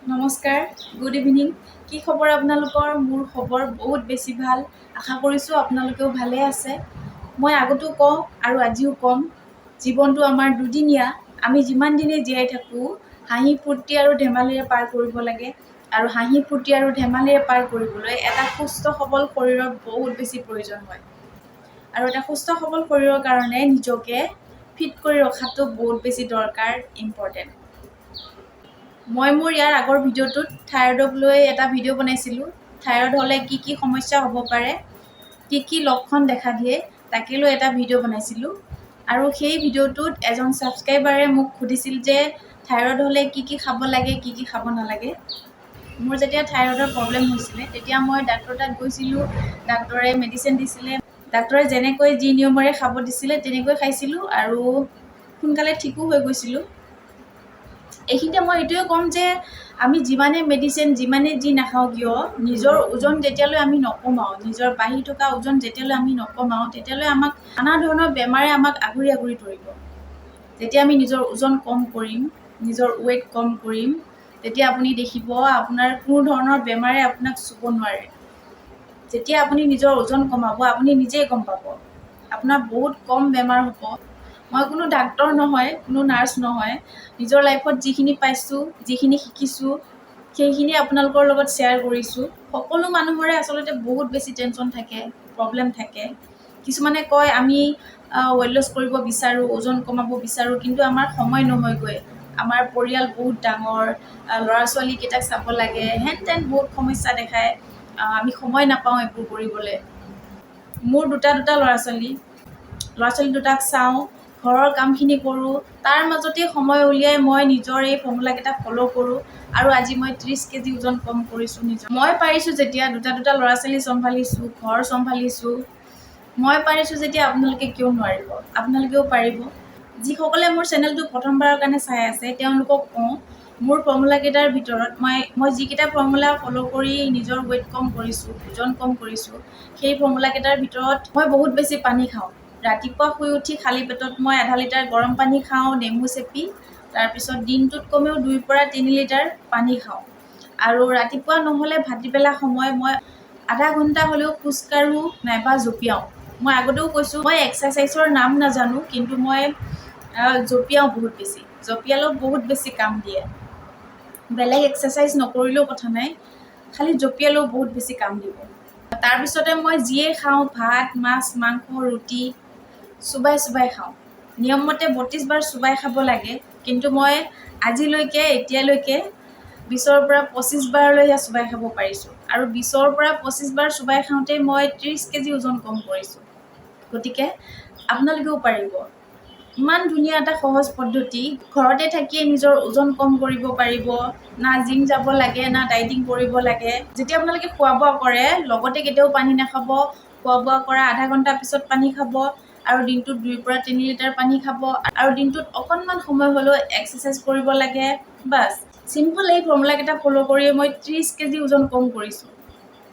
নমস্কাৰ, good evening. কি খবৰ আপোনালোকৰ? মোৰ খবৰ বহুত বেছি ভাল। আশা কৰিছোঁ আপোনালোকেও ভালে আছে। মই আগতো কওঁ আৰু আজিও ক'ম, জীৱনটো আমাৰ দুদিনীয়া। আমি যিমান দিনেই জীয়াই থাকোঁ, হাঁহি ফূৰ্তি আৰু ধেমালিৰে পাৰ কৰিব লাগে। আৰু হাঁহি ফূৰ্তি আৰু ধেমালিৰে পাৰ কৰিবলৈ এটা সুস্থ সবল শৰীৰৰ বহুত বেছি প্ৰয়োজন হয়। আৰু এটা সুস্থ সবল শৰীৰৰ কাৰণে নিজকে ফিট কৰি ৰখাটো বহুত বেছি দৰকাৰ, ইম্পৰ্টেণ্ট। মই মোৰ ইয়াৰ আগৰ ভিডিঅ'টোত থাইৰয়ডক লৈ এটা ভিডিঅ' বনাইছিলোঁ। থাইৰয়ড হ'লে কি কি সমস্যা হ'ব পাৰে, কি কি লক্ষণ দেখা দিয়ে, তাকে লৈ এটা ভিডিঅ' বনাইছিলোঁ। আৰু সেই ভিডিঅ'টোত এজন ছাবস্ক্ৰাইবাৰে মোক সুধিছিল যে থাইৰয়ড হ'লে কি কি খাব লাগে, কি কি খাব নালাগে। মোৰ যেতিয়া থাইৰয়ডৰ প্ৰব্লেম হৈছিলে, তেতিয়া মই ডাক্তৰৰ তাত গৈছিলোঁ। ডাক্তৰে মেডিচিন দিছিলে। ডাক্তৰে যেনেকৈ যি নিয়মেৰে খাব দিছিলে, তেনেকৈ খাইছিলোঁ আৰু সোনকালে ঠিকো হৈ গৈছিলোঁ। এইখিনিতে মই এইটোৱে ক'ম যে আমি যিমানে মেডিচিন, যিমানে যি নাখাওঁ কিয়, নিজৰ ওজন যেতিয়ালৈ আমি নকমাওঁ, নিজৰ বাঢ়ি থকা ওজন যেতিয়ালৈ আমি নকমাওঁ, তেতিয়ালৈ আমাক নানা ধৰণৰ বেমাৰে আমাক আগুৰি আগুৰি ধৰিব। যেতিয়া আমি নিজৰ ওজন কম কৰিম, নিজৰ ৱেইট কম কৰিম, তেতিয়া আপুনি দেখিব আপোনাৰ কোনো ধৰণৰ বেমাৰে আপোনাক চুব নোৱাৰে। যেতিয়া আপুনি নিজৰ ওজন কমাব, আপুনি নিজেই গম পাব আপোনাৰ বহুত কম বেমাৰ হ'ব। মই কোনো ডাক্তৰ নহয়, কোনো নাৰ্ছ নহয়। নিজৰ লাইফত যিখিনি পাইছোঁ, যিখিনি শিকিছোঁ, সেইখিনি আপোনালোকৰ লগত শ্বেয়াৰ কৰিছোঁ। সকলো মানুহৰে আচলতে বহুত বেছি টেনশ্যন থাকে, প্ৰব্লেম থাকে। কিছুমানে কয়, আমি ৱেইট লছ কৰিব বিচাৰোঁ, ওজন কমাব বিচাৰোঁ, কিন্তু আমাৰ সময় নহয়গৈ। আমাৰ পৰিয়াল বহুত ডাঙৰ, ল'ৰা ছোৱালীকেইটাক চাব লাগে, হেন তেন বহুত সমস্যা দেখায়, আমি সময় নাপাওঁ এইবোৰ কৰিবলৈ। মোৰ দুটা দুটা ল'ৰা ছোৱালী, ল'ৰা ছোৱালী দুটাক চাওঁ, ঘৰৰ কামখিনি কৰোঁ, তাৰ মাজতেই সময় উলিয়াই মই নিজৰ এই ফৰ্মুলাকেইটা ফ'ল' কৰোঁ আৰু আজি মই 30 কেজি ওজন কম কৰিছোঁ নিজৰ। মই পাৰিছোঁ যেতিয়া, দুটা দুটা ল'ৰা ছোৱালী চম্ভালিছোঁ, ঘৰ চম্ভালিছোঁ, মই পাৰিছোঁ যেতিয়া আপোনালোকে কিয় নোৱাৰিব? আপোনালোকেও পাৰিব। যিসকলে মোৰ চেনেলটো প্ৰথমবাৰৰ কাৰণে চাই আছে, তেওঁলোকক কওঁ, মোৰ ফৰ্মুলাকেইটাৰ ভিতৰত মই যিকেইটা ফৰ্মুলা ফ'ল' কৰি নিজৰ ৱেইট কম কৰিছোঁ, ওজন কম কৰিছোঁ, সেই ফৰ্মুলাকেইটাৰ ভিতৰত মই বহুত বেছি পানী খাওঁ। ৰাতিপুৱা শুই উঠি খালী পেটত মই আধা লিটাৰ গৰম পানী খাওঁ নেমু চেপি। তাৰপিছত দিনটোত কমেও 2ৰ পৰা 3 লিটাৰ পানী খাওঁ। আৰু ৰাতিপুৱা নহ'লে ভাটিবেলা সময় মই আধা ঘণ্টা হ'লেও খোজকাঢ়োঁ নাইবা জঁপিয়াওঁ। মই আগতেও কৈছোঁ, মই এক্সাৰচাইজৰ নাম নাজানো, কিন্তু মই জঁপিয়াওঁ বহুত বেছি। জঁপিয়ালেও বহুত বেছি কাম দিয়ে। বেলেগ এক্সাৰচাইজ নকৰিলেও কথা নাই, খালি জঁপিয়ালেও বহুত বেছি কাম দিব। তাৰপিছতে মই যিয়ে খাওঁ, ভাত, মাছ, মাংস, ৰুটি, চোবাই চোবাই খাওঁ। নিয়মমতে 32 বাৰ চোবাই খাব লাগে, কিন্তু মই আজিলৈকে, এতিয়ালৈকে 20ৰ পৰা 25 বাৰলৈহে চোবাই খাব পাৰিছোঁ। আৰু 20ৰ পৰা 25 বাৰ চোবাই খাওঁতেই মই 30 কেজি ওজন কম কৰিছোঁ। গতিকে আপোনালোকেও পাৰিব। ইমান ধুনীয়া এটা সহজ পদ্ধতি, ঘৰতে থাকিয়ে নিজৰ ওজন কম কৰিব পাৰিব। না জিম যাব লাগে, না ডাইটিং কৰিব লাগে। যেতিয়া আপোনালোকে খোৱা বোৱা কৰে, লগতে কেতিয়াও পানী নাখাব। খোৱা বোৱা কৰা আধা ঘণ্টা পিছত পানী খাব আৰু দিনটোত 2ৰ পৰা 3 লিটাৰ পানী খাব আৰু দিনটোত অকণমান সময় হ'লেও এক্সাৰচাইজ কৰিব লাগে। Bus, simple. এই ফৰ্মুলাকেইটা ফ'ল' কৰিয়ে মই 30 কেজি ওজন কম কৰিছোঁ।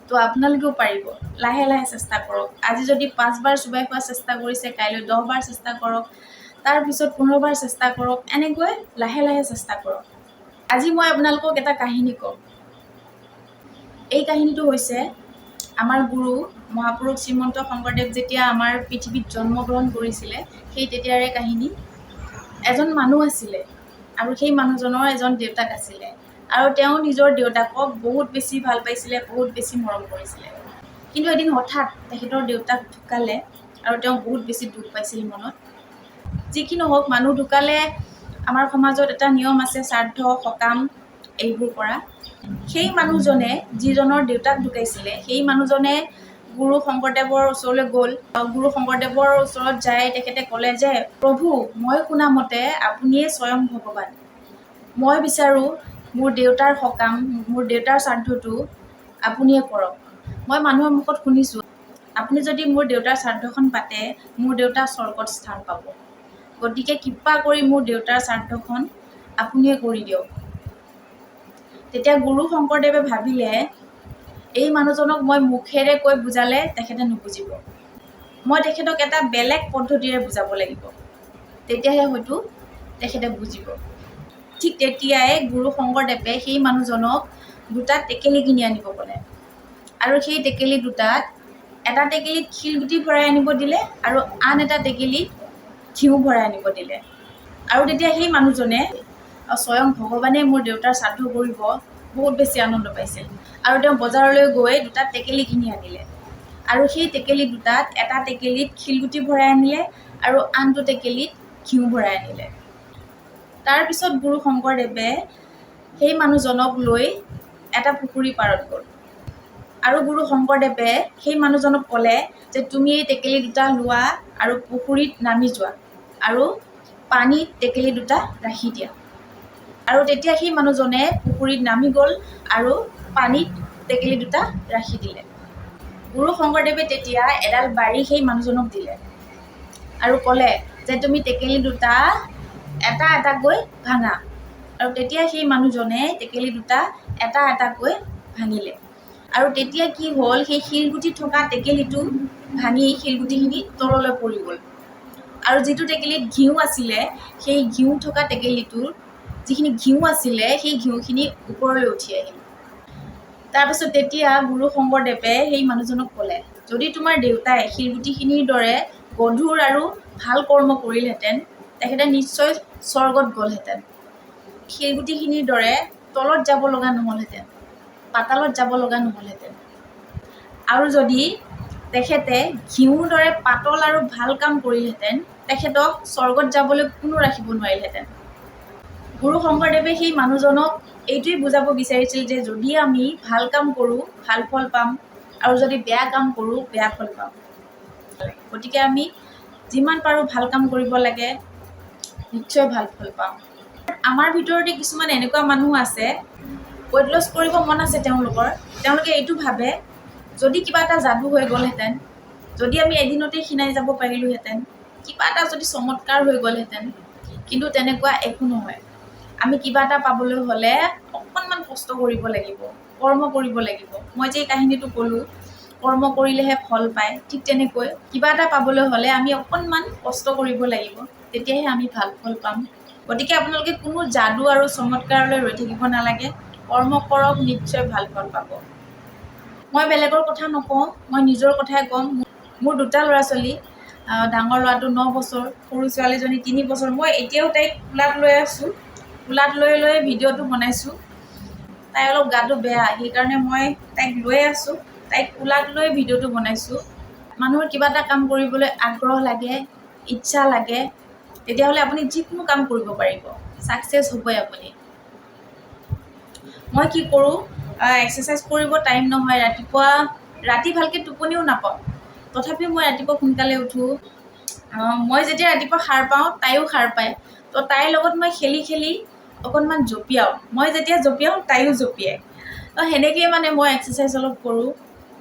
তো আপোনালোকেও পাৰিব। লাহে লাহে চেষ্টা কৰক। আজি যদি পাঁচবাৰ চোবাই খোৱাৰ চেষ্টা কৰিছে, কাইলৈ 10 বাৰ চেষ্টা কৰক, তাৰপিছত 15 বাৰ চেষ্টা কৰক। এনেকৈ লাহে লাহে চেষ্টা কৰক। আজি মই আপোনালোকক এটা কাহিনী ক'ম। এই কাহিনীটো হৈছে আমাৰ গুৰু মহাপুৰুষ শ্ৰীমন্ত শংকৰদেৱ যেতিয়া আমাৰ পৃথিৱীত জন্মগ্ৰহণ কৰিছিলে, সেই তেতিয়াৰে কাহিনী। এজন মানুহ আছিলে আৰু সেই মানুহজনৰ এজন দেউতাক আছিলে আৰু তেওঁ নিজৰ দেউতাকক বহুত বেছি ভাল পাইছিলে, বহুত বেছি মৰম কৰিছিলে। কিন্তু এদিন হঠাৎ তেখেতৰ দেউতাক ঢুকালে আৰু তেওঁ বহুত বেছি দুখ পাইছিল মনত। যি কি নহওক, মানুহ ঢুকালে আমাৰ সমাজত এটা নিয়ম আছে, শ্ৰাদ্ধ সকাম এইবোৰ কৰা। সেই মানুহজনে, যিজনৰ দেউতাক ঢুকাইছিলে, সেই মানুহজনে গুৰু শংকৰদেৱৰ ওচৰলৈ গ'ল। গুৰু শংকৰদেৱৰ ওচৰত যাই তেখেতে ক'লে যে প্ৰভু, মই শুনা মতে আপুনিয়ে স্বয়ং ভগৱান। মই বিচাৰোঁ মোৰ দেউতাৰ সকাম, মোৰ দেউতাৰ শ্ৰাদ্ধটো আপুনিয়ে কৰক। মই মানুহৰ মুখত শুনিছোঁ, আপুনি যদি মোৰ দেউতাৰ শ্ৰাদ্ধখন পাতে, মোৰ দেউতা স্বৰ্গত স্থান পাব। গতিকে কৃপা কৰি মোৰ দেউতাৰ শ্ৰাদ্ধখন আপুনিয়ে কৰি দিয়ক। তেতিয়া গুৰু শংকৰদেৱে ভাবিলে, এই মানুহজনক মই মুখেৰে কৈ বুজালে তেখেতে নুবুজিব। মই তেখেতক এটা বেলেগ পদ্ধতিৰে বুজাব লাগিব, তেতিয়াহে হয়তো তেখেতে বুজিব। ঠিক তেতিয়াই গুৰু শংকৰদেৱে সেই মানুহজনক দুটা টেকেলি কিনি আনিব ক'লে আৰু সেই টেকেলি দুটাত এটা টেকেলিত শিলগুটি ভৰাই আনিব দিলে আৰু আন এটা টেকেলিত ঘিউ ভৰাই আনিব দিলে। আৰু তেতিয়া সেই মানুহজনে স্বয়ং ভগৱানে মোৰ দেউতাৰ শ্ৰাদ্ধ কৰিব বহুত বেছি আনন্দ পাইছিল আৰু তেওঁ বজাৰলৈ গৈ দুটা টেকেলি কিনি আনিলে আৰু সেই টেকেলি দুটাত এটা টেকেলিত শিলগুটি ভৰাই আনিলে আৰু আনটো টেকেলিত ঘিউ ভৰাই আনিলে। তাৰপিছত গুৰু শংকৰদেৱে সেই মানুহজনক লৈ এটা পুখুৰী পাৰত গ'ল আৰু গুৰু শংকৰদেৱে সেই মানুহজনক ক'লে যে তুমি এই টেকেলি দুটা লোৱা আৰু পুখুৰীত নামি যোৱা আৰু পানীত টেকেলি দুটা ৰাখি দিয়া। আৰু তেতিয়া সেই মানুহজনে পুখুৰীত নামি গ'ল আৰু পানীত টেকেলি দুটা ৰাখি দিলে। গুৰু শংকৰদেৱে তেতিয়া এডাল বাৰী সেই মানুহজনক দিলে আৰু ক'লে যে তুমি টেকেলি দুটা এটা এটাকৈ ভাঙা। আৰু তেতিয়া সেই মানুহজনে টেকেলি দুটা এটা এটাকৈ ভাঙিলে আৰু তেতিয়া কি হ'ল, সেই শিলগুটি থকা টেকেলিটো ভাঙি শিলগুটিখিনি তললৈ পৰি গ'ল আৰু যিটো টেকেলিত ঘিউ আছিলে সেই ঘিউ থকা টেকেলিটোৰ যিখিনি ঘিউ আছিলে সেই ঘিউখিনি ওপৰলৈ উঠি আহিল। তাৰপিছত তেতিয়া গুৰু শংকৰদেৱে সেই মানুহজনক ক'লে, যদি তোমাৰ দেউতাই শিলগুটিখিনিৰ দৰে গধুৰ আৰু ভাল কৰ্ম কৰিলহেঁতেন তেখেতে নিশ্চয় স্বৰ্গত গ'লহেঁতেন, শিলগুটিখিনিৰ দৰে তলত যাব লগা নহ'লহেঁতেন, পাতালত যাব লগা নহ'লহেঁতেন। আৰু যদি তেখেতে ঘিউৰ দৰে পাতল আৰু ভাল কাম কৰিলহেঁতেন তেখেতক স্বৰ্গত যাবলৈ কোনো ৰাখিব নোৱাৰিলহেঁতেন। গুৰু শংকৰদেৱে সেই মানুহজনক এইটোৱেই বুজাব বিচাৰিছিল যে যদি আমি ভাল কাম কৰোঁ ভাল ফল পাম আৰু যদি বেয়া কাম কৰোঁ বেয়া ফল পাম। গতিকে আমি যিমান পাৰোঁ ভাল কাম কৰিব লাগে, নিশ্চয় ভাল ফল পাম। আমাৰ ভিতৰতে কিছুমান এনেকুৱা মানুহ আছে, ৱেইট লছ কৰিব মন আছে তেওঁলোকৰ, তেওঁলোকে এইটো ভাবে যদি কিবা এটা যাদু হৈ গ'লহেঁতেন, যদি আমি এদিনতে ক্ষীণাই যাব পাৰিলোহেঁতেন, কিবা এটা যদি চমৎকাৰ হৈ গ'লহেঁতেন, কিন্তু তেনেকুৱা একো নহয়। আমি কিবা এটা পাবলৈ হ'লে অকণমান কষ্ট কৰিব লাগিব, কৰ্ম কৰিব লাগিব। মই যে এই কাহিনীটো ক'লোঁ, কৰ্ম কৰিলেহে ফল পায়, ঠিক তেনেকৈ কিবা এটা পাবলৈ হ'লে আমি অকণমান কষ্ট কৰিব লাগিব, তেতিয়াহে আমি ভাল ফল পাম। গতিকে আপোনালোকে কোনো যাদু আৰু চমৎকাৰলৈ ৰৈ থাকিব নালাগে, কৰ্ম কৰক, নিশ্চয় ভাল ফল পাব। মই বেলেগৰ কথা নকওঁ, মই নিজৰ কথাই ক'ম। মোৰ দুটা ল'ৰা ছোৱালী, ডাঙৰ ল'ৰাটো 9 বছৰ, সৰু ছোৱালীজনী 3 বছৰ। মই এতিয়াও তাইক কোলাত লৈ আছোঁ, কোলাত লৈ লৈ ভিডিঅ'টো বনাইছোঁ। তাই অলপ গাটো বেয়া, সেইকাৰণে মই তাইক লৈ আছোঁ, তাইক কোলাত লৈ ভিডিঅ'টো বনাইছোঁ। মানুহৰ কিবা এটা কাম কৰিবলৈ আগ্ৰহ লাগে, ইচ্ছা লাগে, তেতিয়াহ'লে আপুনি যিকোনো কাম কৰিব পাৰিব, ছাকচেছ হ'বই আপুনি। মই কি কৰোঁ, এক্সাৰচাইজ কৰিব টাইম নহয়, ৰাতিপুৱা ৰাতি ভালকৈ টোপনিও নাপাওঁ, তথাপিও মই ৰাতিপুৱা সোনকালে উঠোঁ। মই যেতিয়া ৰাতিপুৱা সাৰ পাওঁ তাইও সাৰ পায়, তো তাইৰ লগত মই খেলি খেলি অকণমান জঁপিয়াওঁ, মই যেতিয়া জঁপিয়াওঁ তাইও জঁপিয়ায়। তো সেনেকৈয়ে মানে মই এক্সাৰচাইজ অলপ কৰোঁ।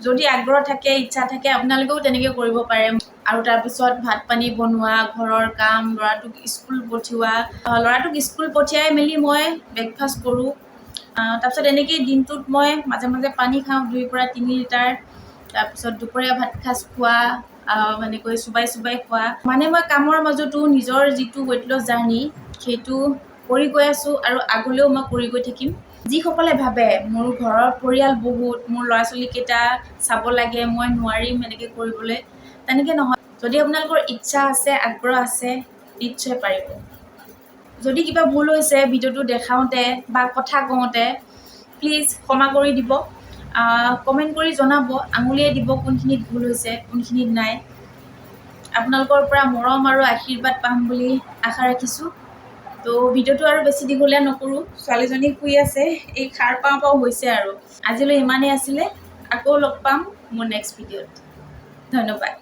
যদি আগ্ৰহ থাকে, ইচ্ছা থাকে, আপোনালোকেও তেনেকৈ কৰিব পাৰে। আৰু তাৰপিছত ভাত পানী বনোৱা, ঘৰৰ কাম, ল'ৰাটোক স্কুল পঠিওৱা, ল'ৰাটোক স্কুল পঠিয়াই মেলি মই ব্ৰেকফাষ্ট কৰোঁ। তাৰপিছত এনেকেই দিনটোত মই মাজে মাজে পানী খাওঁ 2 পৰা 3 লিটাৰ। তাৰপিছত দুপৰীয়া ভাত সাঁজ খোৱা, এনেকৈ চোবাই চোবাই খোৱা, মানে মই কামৰ মাজতো নিজৰ যিটো ৱেইট লছ জাৰ্ণি সেইটো কৰি গৈ আছোঁ আৰু আগলৈও মই কৰি গৈ থাকিম। যিসকলে ভাবে মোৰ ঘৰৰ পৰিয়াল বহুত, মোৰ ল'ৰা ছোৱালীকেইটা চাব লাগে, মই নোৱাৰিম এনেকৈ কৰিবলৈ, তেনেকৈ নহয়। যদি আপোনালোকৰ ইচ্ছা আছে, আগ্ৰহ আছে, নিশ্চয় পাৰিব। যদি কিবা ভুল হৈছে ভিডিঅ'টো দেখাওঁতে বা কথা কওঁতে, প্লিজ ক্ষমা কৰি দিব। কমেণ্ট কৰি জনাব, আঙুলিয়াই দিব কোনখিনিত ভুল হৈছে, কোনখিনিত নাই। আপোনালোকৰ পৰা মৰম আৰু আশীৰ্বাদ পাম বুলি আশা ৰাখিছোঁ। তো ভিডিঅ'টো আৰু বেছি দীঘলীয়া নকৰোঁ, ছোৱালীজনী শুই আছে, এই সাৰ পাওঁ পাওঁ হৈছে আৰু। আজিলৈ ইমানেই আছিলে, আকৌ লগ পাম মোৰ নেক্সট ভিডিঅ'ত। ধন্যবাদ।